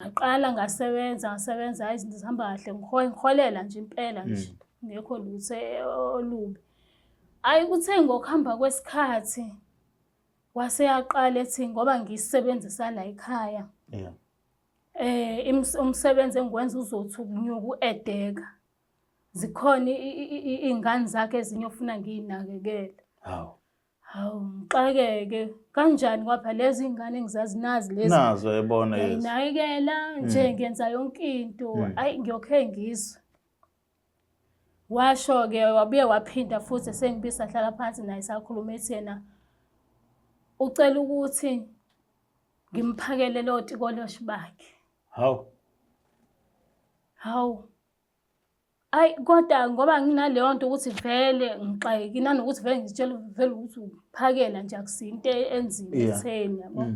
Ngaqala ngasebenza ngasebenza, hhayi izinto zihamba kahle, ngiholela nje impela nje, ngekho lutho olubi. Hhayi kuthe ngokuhamba kwesikhathi waseyaqala ethi ngoba ngisebenzisa la ekhaya. Yeah. Umsebenzi engiwenza uzothi ukunyuka u-edeka. Zikhona iy'ngane zakhe ezinye ofuna ngiy'nakekele. Hawu. Hawu ngixakeke kanjani kwapha lezi ingane engizazi nazi lezi. Nazo ebona yes. Ngiyayinakekela nje ngenza yonke into. Ayi ngiyokhe ngizwe. Washo-ke wabuye waphinda futhi esengibisa hlala phansi naye sakhuluma ethi yena ucela ukuthi ngimphakele lo tikoloshi bakhe. Hawu. Hawu. Ayi kodwa ngoba nginaleyo nto ukuthi vele ngixakekile nanokuthi vele ngizitshela vele ukuthi ukuphakela nje akusinto enzima ekutheni yabo.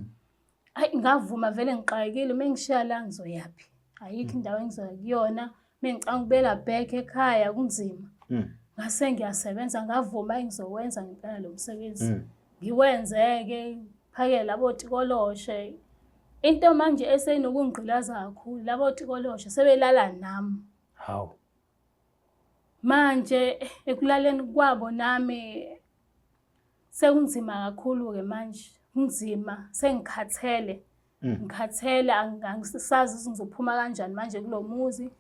Ayi ngavuma vele ngixakekile uma ngishiya la ngizoyaphi? Ayikho indawo engizoya kuyona. Uma ngicabanga ukubuyela back ekhaya kunzima. Ngase ngiyasebenza ngavuma engizokwenza ngempela lo msebenzi. Ngiwenze-ke ngiphakele labo tikoloshe. Into manje eseyinokungigqilaza kakhulu labo tikoloshe sebelala nami. Hawu. Manje ekulaleni kwabo nami sekunzima kakhulu-ke manje, kunzima sengikhathele. Ngikhathele angisazi ukuthi ngizophuma kanjani manje kulo muzi.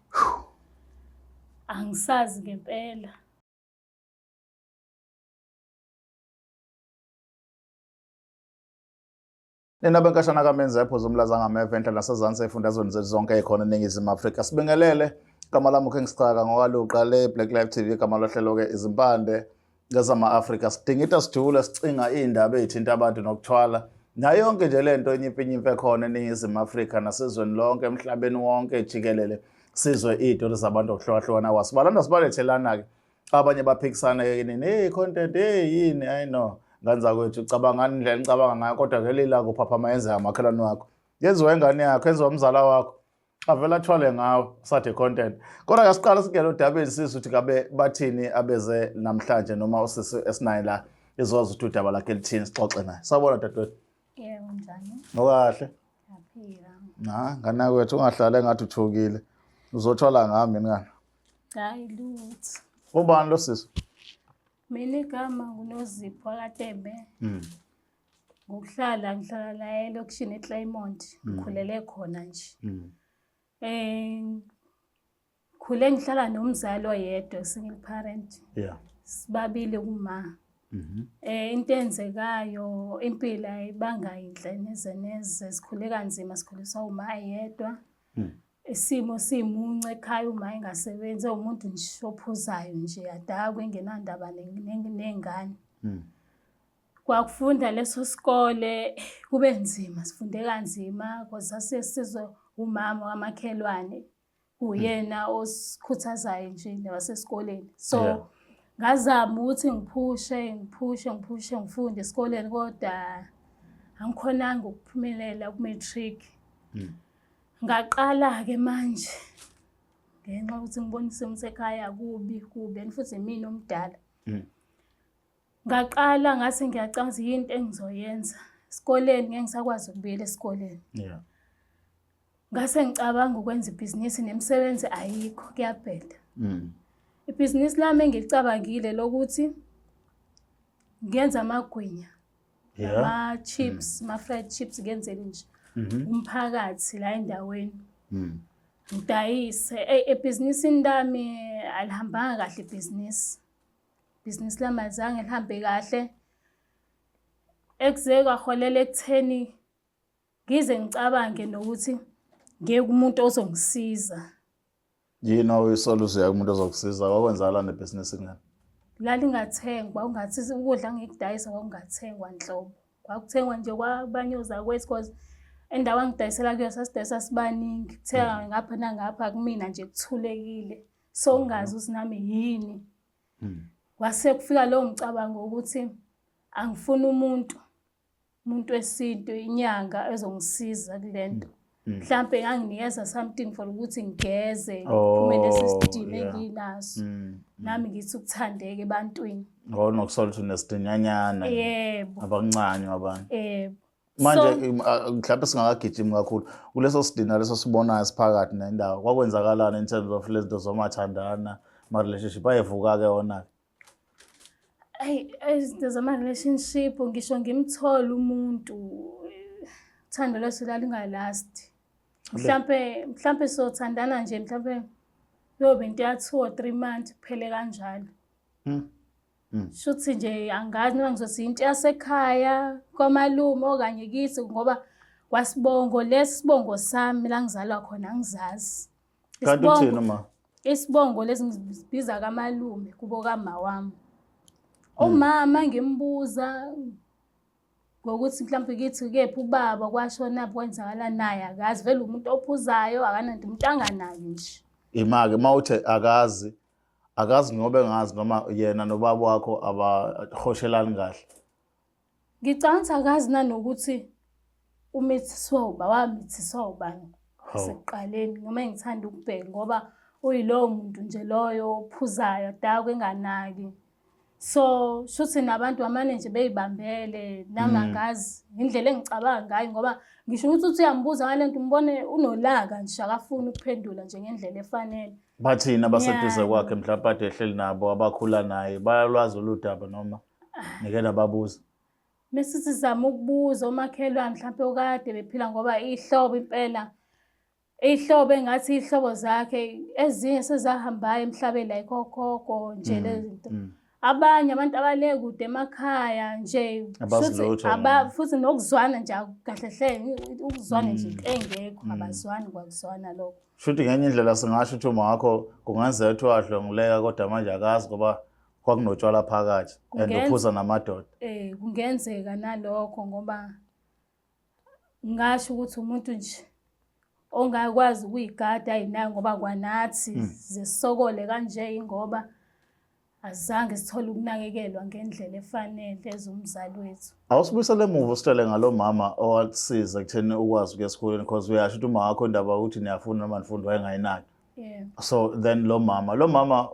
Angisazi ngempela. Nina benkashana kaMenzepho zomlaza ngameva enhla nasezansi efundazweni zethu zonke ekhona eNingizimu Afrika. Sibingelele igama lami uKing Sicaka ngokaluqa le Black Life TV igama lohlelo-ke izimpande ngezama-Afrika. Sidingida sijule sicinga iy'ndaba ey'thinta abantu nokuthwala nayo yonke nje le nto enyimpinyimpi ekhona eNingizimu Afrika nasezweni lonke emhlabeni wonke jikelele sizwe iy'tori zabantu ngokuhlukahlukana kwaso. Balanda sibalethe lana-ke abanye baphikisana ke nini hey content hey yini i know ngane zakwethu cabangani indlela nicabanga ngayo kodwa ngelila kuphaphama yenzeka makhelwane wakho yenziwa ingane yakho yenziwa umzala wakho avele athwale ngawe sathe content kodwa ke siqala singene odabeni sizwe ukuthi kabe bathini abeze namhlanje noma usisi esinaye la izwazi ukuthi udaba lakhe lithini sixoxe naye. Sawubona dadewethu. Yebo, njani? Okahle. Ngiyaphila. Na ngane yakwethu ungahlale engathi uthukile. Uzothwala ngami yini ngani? Hayi lutho. Ubani lo sisi? Mina igama nguNozipho kaTembe. Ngokuhlala ngihlala la elokishini eClaymont, ngikhulele khona nje. Khule ngihlala nomzali oyedwa, single parent. Sibabili kuma. Into eyenzekayo impilo ayibanga yinhle neze neze, sikhule kanzima sikhuliswa uma eyedwa. Isimo simuncu ekhaya uma engasebenzi ewumuntu nje ophuzayo nje adakwe engenandaba ney'ngane. Kwakufunda leso sikole kube nzima, sifunde kanzima cause sasiye sisizwe umama wamakhelwane uyena osikhuthazayo nje nabasesikoleni. So ngazama ukuthi ngiphushe ngiphushe ngiphushe ngifunde esikoleni kodwa angikhonanga ukuphumelela ku-matric. Ngaqala-ke manje ngenxa yokuthi ngibona isimo sekhaya kubi kubi and futhi imina omdala. Ngaqala ngathi ngiyacabanga ukuthi yini into engizoyenza. Esikoleni ngeke ngisakwazi ukubuyela esikoleni. Ngase ngicabanga ukwenza ibhizinisi nemisebenzi ayikho kuyabheda. Ibhizinisi lami engilicabangile lokuthi ngenza amagwinya. Ama-chips, ama-fried chips ngenzele nje umphakathi la endaweni. Ngidayise. Eyi ebhizinisini lami alihambanga kahle ibhizinisi. Ibhizinisi lami alizange lihambe kahle. Ekuze kwaholela ekutheni ngize ngicabange nokuthi ngeke umuntu ozongisiza. Yini owuyisola uzoya kumuntu ozokusiza? Kwakwenzakalani ebhizinisini ngani? Lalingathengwa, ungathi ukudla ngikudayisa kwakungathengwa nhlobo. Kwakuthengwa nje kwabanye ozakwethu cause endawo angidayisela kuyo sasidayisa sibaningi. Kuthenga ngapha nangapha kumina nje kuthulekile. So ngingazi ukuthi nami yini. Kwase kufika lowo mcabango wokuthi angifuni umuntu wesintu inyanga ezongisiza kule nto. Mhlampe enganginikeza something for ukuthi ngigeze ngiphume lesi sidima enginaso. Nami ngithi ukuthandeka ebantwini. Ngoba unokusola ukuthi unesidinyanyana. Yebo. Abakuncanywa abantu. Yebo. Manje mhlawumbe singakagijimi kakhulu kuleso sidina leso sibonayo siphakathi nendawo, kwakwenzakalani in terms of lezi zinto zomathandana, ma-relationship ayevuka-ke wona-ke? Ayi, izinto zama-relationship, ngisho ngimthole umuntu, uthando lwethu lalingalasti. Mhlampe sothandana nje, mhlampe kuyobe into ya 2 or 3 months, kuphele kanjalo. Shuthi nje angazi noma ngizothi into yasekhaya kwamalume okanye kithi, ngoba kwasibongo lesi sibongo sami la ngizalwa khona angizazi. Kanti uthini uma? Isibongo lesi ngisibiza kamalume kubo kama wami. Umama ngimbuza ngokuthi mhlawumbe kithi kephi ubaba, kwashona, kwenzakala, naye akazi vele, umuntu ophuzayo, akananto, umuntu anganaki nje. Ima-ke, uma uthi akazi, akazi ngoba engazi noma yena nobaba wakho abahoshelani kahle? Ngicabanga ukuthi akazi nanokuthi umithiswa uba, wamithiswa ubani sekuqaleni, noma engithanda ukubheka, ngoba uyilowo muntu nje loyo ophuzayo adakwe enganaki. So shuthi nabantu bamane nje beyibambele, nami angazi indlela engicabanga ngayo, ngoba ngisho ukuthi uthi uyambuza ngale nto, umbone unolaka nje, akafuni ukuphendula nje ngendlela efanele. Bathini abaseduze kwakhe, mhlawumbe ade ehleli nabo, abakhula naye, bayalwazi lolu daba noma nike nababuza? Mese sizama ukubuza omakhelwane mhlawumbe okade bephila, ngoba ihlobo impela, iy'hlobo engathi iy'hlobo zakhe ezinye sezahambayo emhlabeni, like okhokho nje lezi zinto. Abanye abantu abale kude emakhaya nje Abazi shuthi lutho ngabo. Futhi nokuzwana nje kahle hle, ukuzwana nje into engekho, abazwani kwakuzwana lokho. Shuthi ngenye indlela singasho ukuthi uma wakho kungenzeka ukuthi wadlwenguleka, kodwa manje akazi ngoba kwakunotshwala phakathi and uphuza namadoda. Kungenzeka nalokho, ngoba ngasho ukuthi umuntu nje ongakwazi ukuyigada ayinayo, ngoba kwanathi zisokole kanje ingoba azange sithole ukunakekelwa ngendlela efanele ezumzali wethu. Awusibuyisele emuva, usitshele ngalo mama owasiza ekutheni ukwazi ukuya esikoleni, because uyasho ukuthi uma wakho indaba yokuthi niyafunda noma nifunda wayengayinaki. Yeah. So then lo mama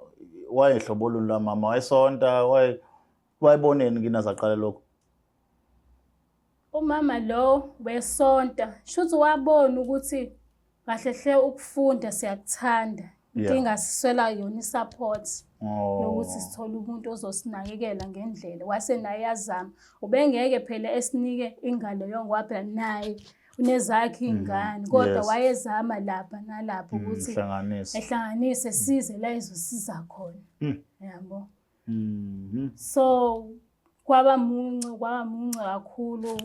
wayehlobo oluni la mama? Wayesonta? Wayeboneni kini azaqala lokho? Umama lo wesonta, shuthi wabona ukuthi kahle hle ukufunda siyakuthanda, inkinga siswela yona i-support yokuthi sithole umuntu ozosinakekela ngendlela. Wase naye yazama, ubengeke phela esinike ingalo yonke, ngoba phela naye unezakhe iy'ngane, kodwa wayezama lapha nalapha ukuthi hlanganise. Ehlanganise, size la ezosiza khona, yabo. So kwaba muncu kakhulu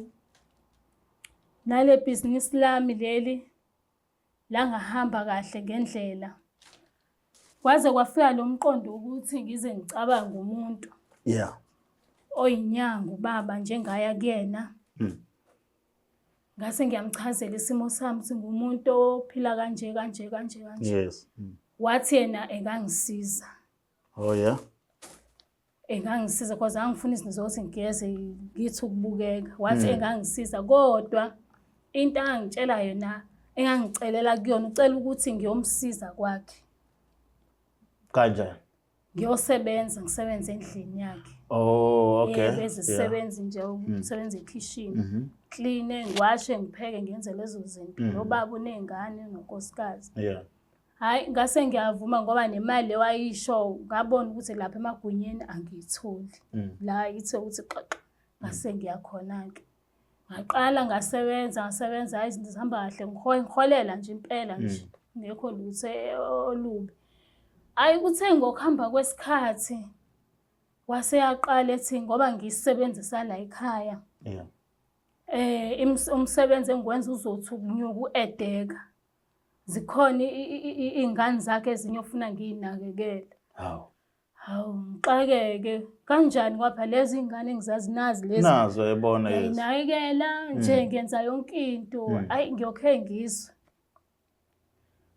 nale bhizinisi lami leli langahamba kahle ngendlela, kwaze kwafika lo mqondo ukuthi ngize ngicabange umuntu oyinyanga, ubaba njengaya kuyena. Ngase ngiyamchazela isimo sami, singumuntu ophila kanje kanje kanje kanje. Wathi yena engangisiza. Oh yeah. Engangisiza because angifuni izinto zokuthi ngigeze, ngithi ukubukeka. Wathi engangisiza, kodwa into angangitshela yona, engangicelela kuyona, ucela ukuthi ngiyomsiza kwakhe. Kanjani? Ngiyosebenza, ngisebenze endlini yakhe. Oh, okay. Yebo, ezisebenzi nje, ukusebenza ekhishini, clean, ngiwashe, ngipheke, ngenze lezo zinto. Lo baba uney'ngane nonkosikazi. Hhayi, ngase ngiyavuma, ngoba nemali wayisho ngabona ukuthi lapha emagunyeni angiyitholi. La ithe ukuthi xaxa, ngase ngiyakhona-ke. Ngaqala ngasebenza, ngasebenza, hhayi, izinto zihamba kahle, ngiholela nje impela nje, ngekho lutho olubi. Hhayi, kuthe ngokuhamba kwesikhathi wase yaqala ethi ngoba ngiyisebenzisa la ekhaya, umsebenzi engiwenza uzothi ukunyuka u-edeka. Zikhona iy'ngane zakhe ezinye ofuna ngiy'nakekele. Hawu. Hawu, ngixakeke kanjani kwapha lezi iy'ngane engizazi nazi lezi. Nazo yebona, yes. Ngiyayinakekela nje, ngenza yonke into. Ayi, ngiyokhe ngizwe.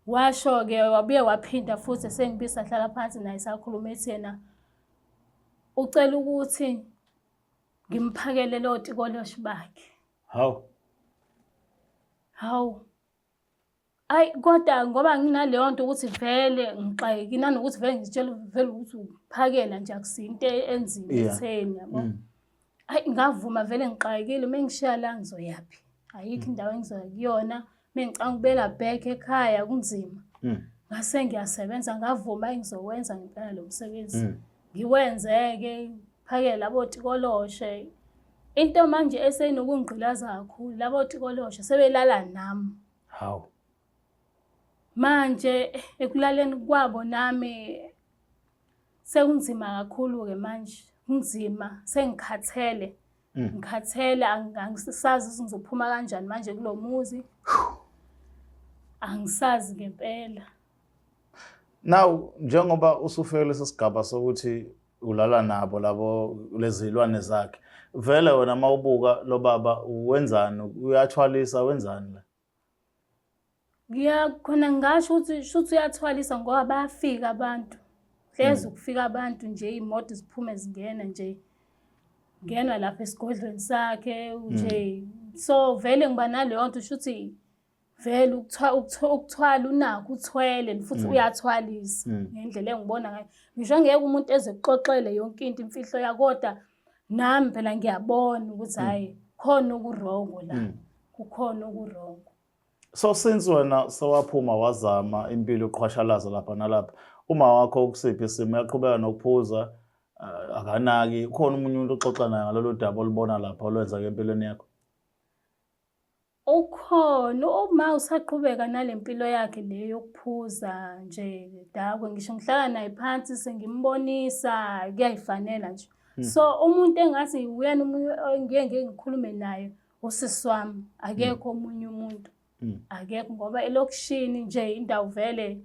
Washo-ke, wabuye waphinda futhi esengibisa, hlala phansi naye, sakhuluma, ethi yena ucela ukuthi ngimphakele lo tikoloshi bakhe. Hawu. Hawu. Ayi, kodwa ngoba nginaleyo nto ukuthi vele ngixakekile, nanokuthi vele ngizitshela vele ukuthi ukuphakela nje akusiyo into enzima ekutheni, yabo. Hayi, ngavuma vele ngixakekile, uma ngishiya la ngizoyaphi? Ayikho indawo engizoya kuyona. Uma ngicabanga ukubuyela back ekhaya kunzima. Ngase ngiyasebenza, ngavuma engizokwenza ngempela lo msebenzi. Ngiwenze-ke, phakele labo tikoloshe. Into manje eseyinokungigqilaza kakhulu, labo tikoloshe sebelala nami. Hawu. Manje ekulaleni kwabo nami sekunzima kakhulu-ke manje, kunzima, sengikhathele. Ngikhathele, angisazi ukuthi ngizophuma kanjani manje kulo muzi. Angisazi ngempela. Now njengoba usufike lesi sigaba sokuthi ulala nabo labo lezilwane zakhe, vele wena mawubuka lo baba wenzani? Uyathwalisa, wenzani la? Ngiya khona ngingasho ukuthi shuthi uyathwalisa ngoba bayafika abantu. Hlezi ukufika abantu nje, iy'moto ziphume zingena nje. Ngenwa lapha esigodlweni sakhe nje. So vele ngiba naleyo nto shuthi vele ukuthwala unakho, uthwele futhi uyathwalisa ngendlela engibona ngayo. Ngisho ngeke umuntu eze kuxoxele yonke into imfihlo yakho, kodwa nami phela ngiyabona ukuthi hhayi khona okurongo la. Kukhona okurongo. So since wena sewaphuma wazama impilo uqhwashalaza lapha nalapha, uma wakho ukusiphi isimo, uyaqhubeka nokuphuza, akanaki, ukhona omunye umuntu oxoxa naye ngalolu daba olubona lapha olwenzeka empilweni yakho? Ukhona, uma usaqhubeka nale mpilo yakhe le yokuphuza nje dakwe, ngisho ngihlala naye phansi sengimbonisa kuyayifanela nje. So umuntu engathi uyena omunye engiye ngike ngikhulume naye usisi wami, akekho omunye umuntu. Akekho, ngoba elokishini nje indawo vele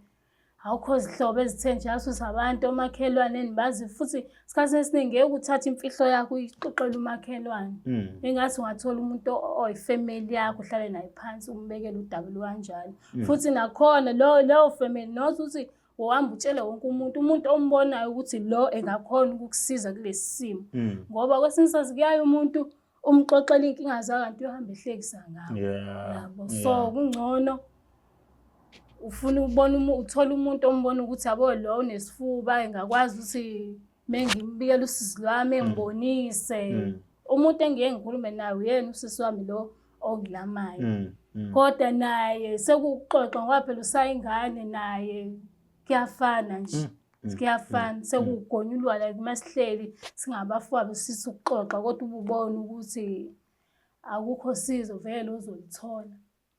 awukho zihlobo ezithe nje asusa abantu omakhelwane enibazi, futhi isikhathi esiningi ngeke uthathe imfihlo yakho uyixoxele umakhelwane. Engathi ungathola umuntu oyifamily yakho uhlale naye phansi umbekele udaba lukanjalo. Futhi nakhona leyo family not ukuthi uhamba utshele wonke umuntu, umuntu ombonayo ukuthi lo engakhona ukukusiza kulesi simo. Ngoba kwesinye isikhathi kuyaye umuntu umxoxela iy'nkinga zakhe kanti uyohamba ehlekisa ngawo. Yabo. So kungcono ufuna ukubona uthola umuntu ombona ukuthi yabo lo unesifuba engakwazi ukuthi mengimbikela usizi lwami engibonise. Umuntu engiye ngikhulume naye uyena usisi wami lo ongilamayo. Kodwa naye sekuxoxa ngoba phela usayingane naye kuyafana nje. Kuyafana, sekugonyulwa like masihleli singabafowabo sithi ukuxoxa, kodwa ububona ukuthi akukho sizo vele ozolithola.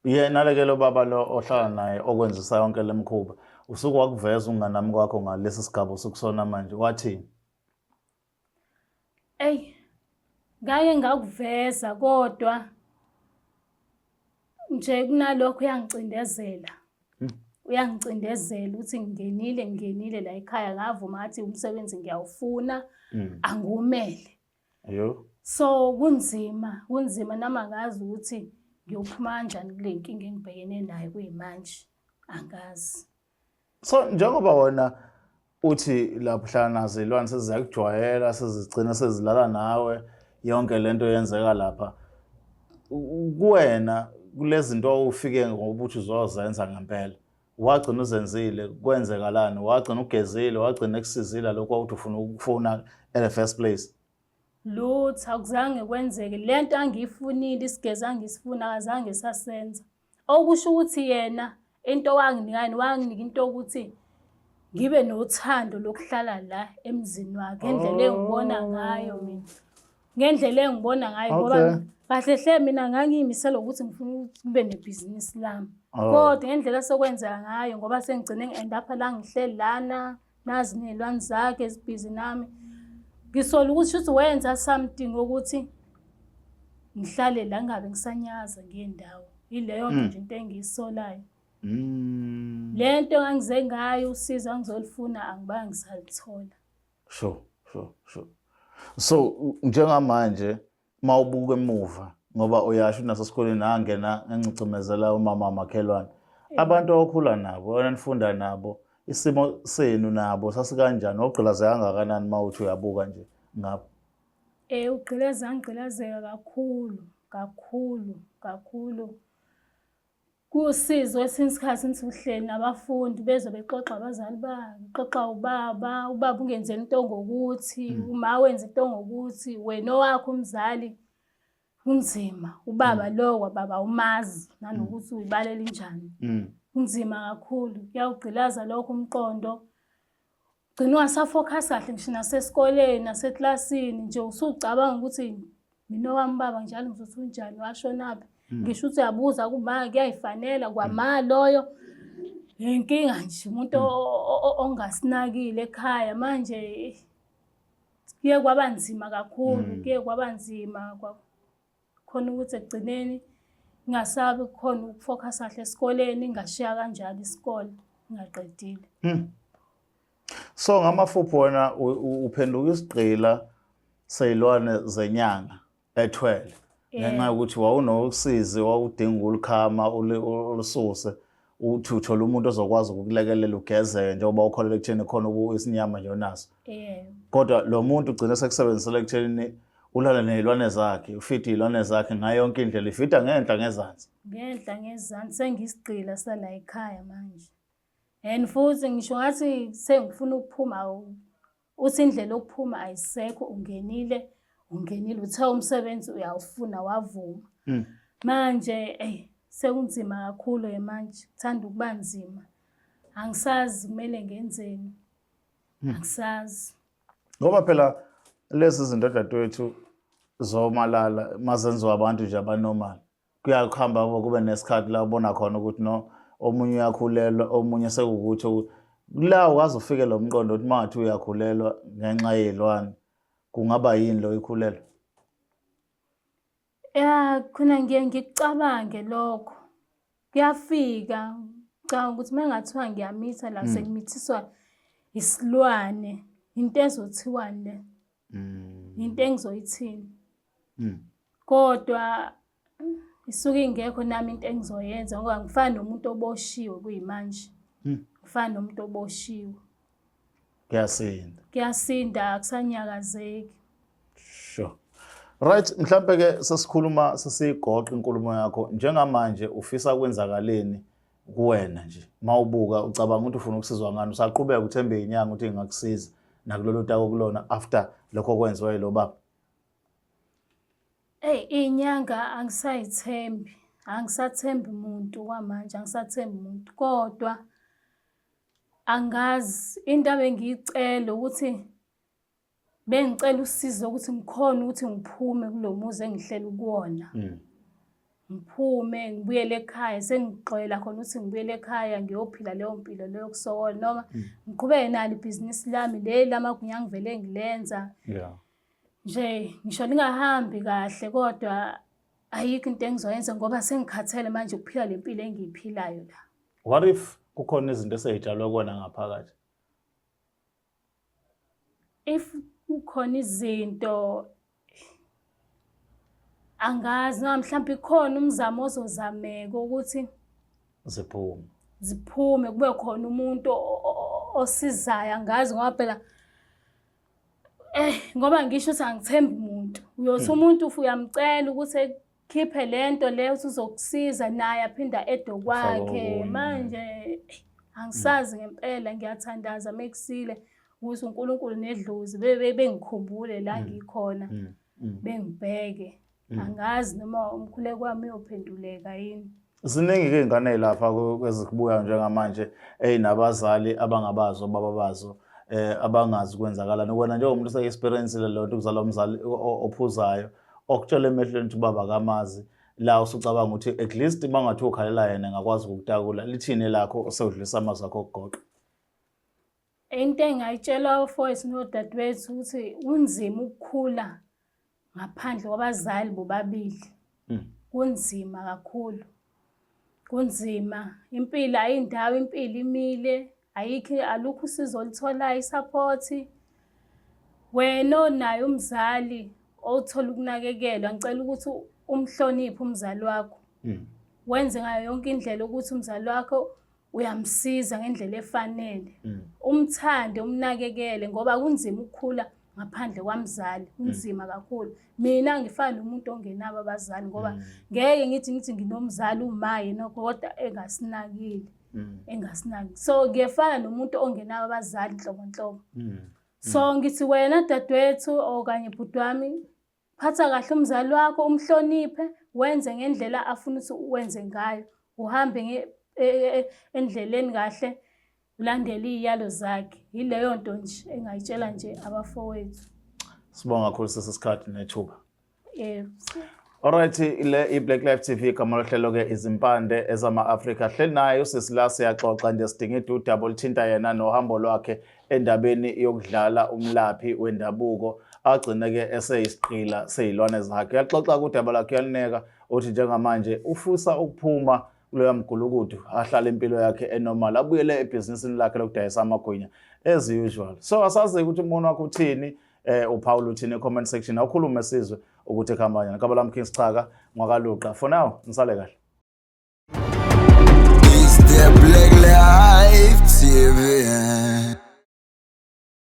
Yena leke lo baba lo ohlala naye okwenzisa yonke le mkhuba, usuke wakuveza unganami kwakho ngalesi sigaba osukusona manje, wathini? Eyi, ngake ngakuveza kodwa nje kunalokho uyangicindezela. Uyangicindezela ukuthi ngingenile la ekhaya, ngavuma ngathi umsebenzi ngiyawufuna, angiwumele. So kunzima, kunzima nami angazi ukuthi ngiyophuma kanjani kule nkinga engibhekene nayo kuyimanje, angazi. So njengoba wena uthi lapho uhlala nazo iy'lwane seziyakujwayela, sezigcina sezilala nawe, yonke lento yenzeka lapha kuwena, kulezi zinto ufike ngoba uthi uzozenza ngempela, wagcina uzenzile, kwenzekalani? Wagcina ugezile, wagcina ekusizile lokho wawuthi ufuna ukufuna in the first place? Lutho, akuzange kwenzeke. Lento angiyifunile, isigezi angisifuna, akazange sasenza. Okusho ukuthi yena into wanginika yena, wanginika into yokuthi ngibe nothando lokuhlala la emzini wakhe, ngendlela engibona ngayo mina. Ngendlela engibona ngayo, ngoba kahle hle mina ngangiyimisela ukuthi ngifuna ukuthi kube nebhizinisi lami. Kodwa ngendlela sokwenzeka ngayo, ngoba sengigcine ngi-end up la ngihleli lana, nazi ney'lwane zakhe ezibhizi nami. Ngisola ukuthi shuthi wenza something ukuthi ngihlale la ngingabe ngisanyaza ngendawo. Yileyo nto nje into engiyisolayo. Le nto engangize ngayo usizo angizolifuna angibange ngisalithola. Sure, sure, sure. So njengamanje mawubuka emuva, ngoba uyasho nasesikoleni angena engcicimezela umama makhelwane, abantu okhula nabo, wena nifunda nabo, isimo senu nabo sasikanjani? Wawugqilazeka kangakanani mawuthi uyabuka nje ngapha? Ugqilazeka, ngigqilazeka kakhulu, kakhulu, kakhulu. Kuwusizo kwesinye isikhathi nithi uhleli nabafundi bezwe bexoxa abazali babo, xoxa ubaba, ubaba ungenzela into ngokuthi, uma wenza into ngokuthi, wena owakho umzali kunzima. Ubaba lo wababa umazi nanokuthi uyibalela injani. Kunzima kakhulu, kuyawugqilaza lokho umqondo. Gcina ungasafokhasi kahle ngisho nasesikoleni naseklasini nje usucabanga ukuthi mina owami baba njalo ngizothi unjani washonaphi. Ngisho ukuthi uyabuza kuma kuyayifanela kwama loyo. Inkinga nje umuntu ongasinakile ekhaya manje kuye kwaba nzima kakhulu, kuye kwaba nzima khona ukuthi ekugcineni ngingasabi khona ukufokhasa kahle esikoleni, ngashiya kanjalo isikole ngingaqedile. So ngamafuphi wena uphenduka isigqila seyilwane zenyanga ethwele ngenxa yokuthi wawunosizi wawudinga ukulikhama ulisuse uthi uthola umuntu ozokwazi ukukulekelela ugezeke njengoba ukholelwa ekutheni khona isinyama nje onaso. Kodwa lo muntu ugcina sekusebenzisela ekutheni ulale ney'lwane zakhe, ufide iy'lwane zakhe ngayo yonke indlela, ifida ngenhla ngezansi. Ngenhla ngezansi sengisigqila sala ekhaya manje. And futhi ngisho ngathi sengifuna ukuphuma uthi indlela yokuphuma ayisekho, ungenile ungenile uthe umsebenzi uyawufuna wavuma. Manje eyi sekunzima kakhulu-ke manje, kuthanda ukuba nzima. Angisazi kumele ngenzeni. Angisazi. Ngoba phela lezi zinto dadewethu zomalala mazenziwa abantu nje abanormal. Kuyakuhamba kube nesikhathi la ubona khona ukuthi no omunye uyakhulelwa omunye sekuwukuthi la ukaze ufike lo mqondo ukuthi mangathi uyakhulelwa ngenxa yey'lwane kungaba yini lo ikhulelwa? Ya khona ngiye ngikucabange lokho. Kuyafika ngicabanga ukuthi uma ngathiwa ngiyamitha la sengimithiswa isilwane into ezothiwani le? Into engizoyithini? Kodwa isuke ingekho nami into engizoyenza ngoba ngifana nomuntu oboshiwe kuyimanje. Ngifana nomuntu oboshiwe. Kuyasinda. Kuyasinda akusanyakazeki. Sure. Right, mhlambe ke sesikhuluma sesiyigoqa inkulumo yakho njengamanje ufisa kwenzakaleni kuwena nje mawubuka ucabanga ukuthi ufuna ukusizwa ngani usaqhubeka uthembe inyanga ukuthi ingakusiza nakulolu tako kulona after lokho kwenziwa yilo baba? Eyi iy'nyanga angisayithembi, angisathembi muntu kwamanje, angisathembi muntu kodwa angazi into ebengiyicela ukuthi bengicela usizo ukuthi ngikhone ukuthi ngiphume kulo muzi engihleli kuwona. Ngiphume ngibuyele ekhaya, sengigxwela khona ukuthi ngibuyele ekhaya ngiyophila leyo mpilo leyo yokusokola noma ngiqhubeke nalo ibhizinisi lami leli lamagwinya ngivele ngilenza. Nje ngisho lingahambi kahle kodwa ayikho into engizoyenza ngoba sengikhathele manje ukuphila le mpilo engiyiphilayo la. What if kukhona izinto esey'tshalwe kuwena ngaphakathi? If kukhona izinto angazi noma mhlawumbe ikhona umzamo ozozameka ukuthi ziphume ziphume kube khona umuntu osizayo angazi ngoba phela ngoba ngisho ukuthi angithembi umuntu. Uyothi umuntu uyamcela ukuthi ekhiphe lento leyo ukuthi uzokusiza naye aphinda edokwakhe. Manje angisazi ngempela ngiyathandaza mekusile ukuthi uNkulunkulu nedlozi bengikhumbule la ngikhona bengibheke. Angazi noma umkhuleko wami uyophenduleka yini. Ziningi-ke iy'ngane ey'lapha ezikubuya njengamanje ey'nabazali abangabazi obaba bazo abangazi kwenzakalani. Wena njengomuntu ose-experience-ile leyo nto ukuzala umzali ophuzayo okutshela emehlweni ukuthi ubaba akamazi, la usucabanga ukuthi at least uma ungathiwa ukhalela yena engakwazi ukukutakula, lithini elakho osewudlulisa amazwi akho okugoqa? Into engingayitshela abafowethu nodadewethu ukuthi kunzima ukukhula ngaphandle kwabazali bobabili. Kunzima kakhulu. Kunzima. Impilo ayindawo, impilo imile, ayikho alukho usizo olutholayo, i-support. Wena onaye umzali othola ukunakekelwa, ngicela ukuthi umhloniphe umzali wakho. Wenze ngayo yonke indlela ukuthi umzali wakho uyamsiza ngendlela efanele. Umthande, umnakekele ngoba kunzima ukukhula Ngaphandle kwamzali kunzima kakhulu. Mina ngifana nomuntu ongenabo abazali ngoba ngeke ngithi nginomzali umaye nokho kodwa engasinakile. Engasinaki. So ngiyefana nomuntu ongenabo abazali nhlobo nhlobo. So ngithi wena dadewethu okanye bhuti wami, phatha kahle umzali wakho, umhloniphe, wenze ngendlela afuna ukuthi uwenze ngayo. Uhambe endleleni kahle, ulandele iy'yalo zakhe. Yileyo nto nje engayitshela nje abafowethu. Sibonga kakhulu sesisikhathi nethuba. Yebo. Alright, le i-Black Life TV, igama lohlelo-ke Izimpande Ezama-Afrika. Hleli naye usisi la, siyaxoxa nje, sidingida udaba oluthinta yena nohambo lwakhe endabeni yokudlala umlaphi wendabuko agcine-ke eseyisigqila sey'lwane zakhe. Uyaxoxa kudaba lakhe, uyalineka, uthi njengamanje ufisa ukuphuma kuloya mgulukudu, ahlale impilo yakhe enormal, abuyele ebhizinisini lakhe lokudayisa amagwinya as usual. So asazi ukuthi umbono wakho uthini, uphawula uthini e-comment section, awukhulume sizwe ukuthi kuhamba kanjani. Gama lami King Schaka ngwakaluqa. For now, nisale kahle. It's the Black Life TV.